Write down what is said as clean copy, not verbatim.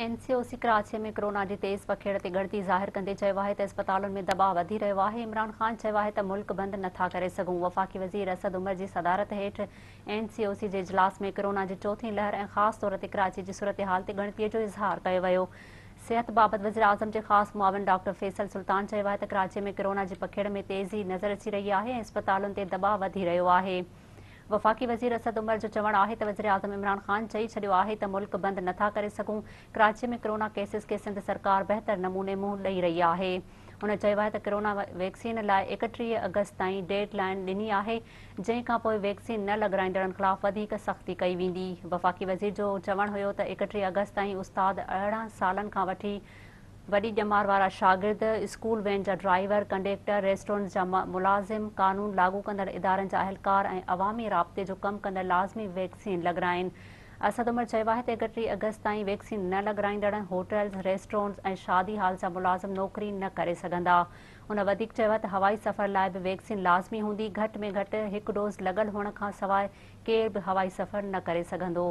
N C او سي Karachi ۾ corona جي تيز پکيڙ تي ڳڻتي ظاهر ڪندي چيو آهي ته اسپتالن ۾ دٻاء وڌي رهيو آهي. عمران خان چيو آهي ته ملڪ بند نٿا ڪري سگهون. وفاقي وزير اسد عمر جي صدارت هيٺ اين سي او سي جي اجلاس ۾ ڪرونا جي چوٿين لهر ۽ خاص طور تي ڪراچي جي صورتحال تي ڳڻتي جو اظهار ڪيو ويو. صحت بابت وزيراعظم جي خاص معاون ڊاڪٽر فيصل سلطان چيو آهي ته ڪراچي ۾ ڪرونا جي پکيڙ ۾ تيزي نظر اچي رهي آهي ۽ اسپتالن تي دٻاء وڌي رهيو آهي. وفاقي وزير اسد عمر جو چوڻ آهي ته وزيراعظم عمران خان چئي ڇڏيو آهي ته ملڪ بند نٿا ڪري سگهون، ڪراچي ۾ ڪرونا ڪيسز کي سنڌ سرڪار بهتر نموني منهن ڏئي رهي آهي. هن چيو آهي ته ڪرونا ويڪسين لاء 31 آگسٽ تائين ڊيڊ لائين ڏني آهي، جنهن کانپوء ويڪسين نه لڳرائيندڙن خلاف وڌيڪ سختي ڪئي ويندي. وفاقي وزير جو چوڻ هيو ته 31 آگسٽ تائين استاد 18 سالن کان وٺي وڏي ڄمار وارا شاگرد، اسڪول وين جا ڊرائيور، ڪنڊيڪٽر، ريسٽورنٽس جا ملازم، قانون لاڳو ڪندڙ ادارن جا اهلڪار ۽ عوامي رابطي جو ڪم ڪندڙ لازمي ويڪسين لڳرائين. اسد عمر چيو آهي ته 31 آگسٽ تائين ويڪسين نه لڳرائيندڙ هوٽلز، ريسٽورنٽس ۽ شادي هالز جا ملازم نوڪري نه ڪري سگهندا. هن وڌيڪ چيو آهي ته هوائي سفر لاء به ويڪسين لازمي هوندي، گهٽ ۾ گهٽ هڪ ڊوز لڳل هئڻ کانسواء ڪير به هوائي سفر نه ڪري سگهندو.